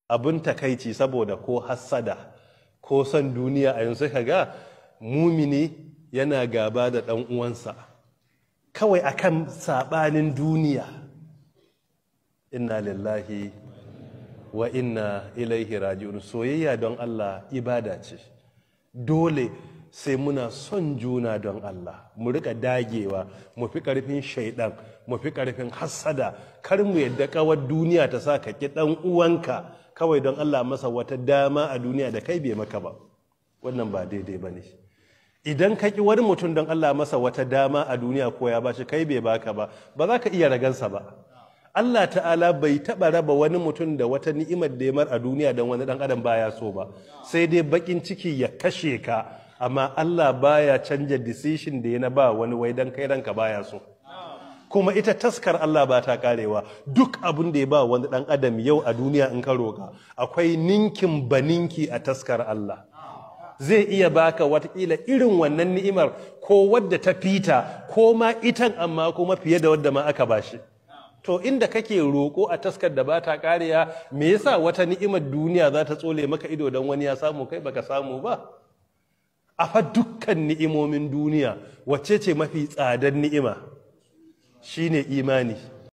Abin takaici, saboda ko hassada ko son duniya, a yanzu ka ga mumini yana gaba da ɗan uwansa kawai akan saɓanin duniya. Inna lillahi wa inna ilaihi raji'un. Soyayya don Allah ibada ce. Dole sai muna son juna don Allah, mu rika dagewa, mu fi karfin shaidan, mu fi karfin hassada. Kar mu yadda kawar duniya ta sa ka ki dan uwanka kawai don Allah masa wata dama a duniya da kai bai maka ba. Wannan ba daidai bane. Idan ka ki wani mutum don Allah masa wata dama a duniya ko ya bashi, kai bai baka ba, ba za ka iya ragansa ba. Allah ta'ala bai taɓa raba wani mutum da wata ni'imar da ya mar a duniya don wani ɗan adam baya so ba, sai dai bakin ciki ya kashe ka. Amma Allah baya canja decision da ya na ba wani wai dan kai ranka baya so. Kuma ita taskar Allah ba ta karewa. Duk abin da ya ba wani ɗan adam yau a duniya, in ka roka, akwai ninkin baninki a taskar Allah. Zai iya baka watakila irin wannan ni'imar ko wadda ta fita ko ma itan, amma kuma fiye da wadda ma aka bashi. To, inda kake roƙo a taskar da ba ta ƙariya, me yasa wata ni'imar duniya za ta tsole maka ido don wani ya samu, kai baka samu ba? A fa dukkan ni'imomin duniya, wacce ce mafi tsadar ni'ima? Shine imani.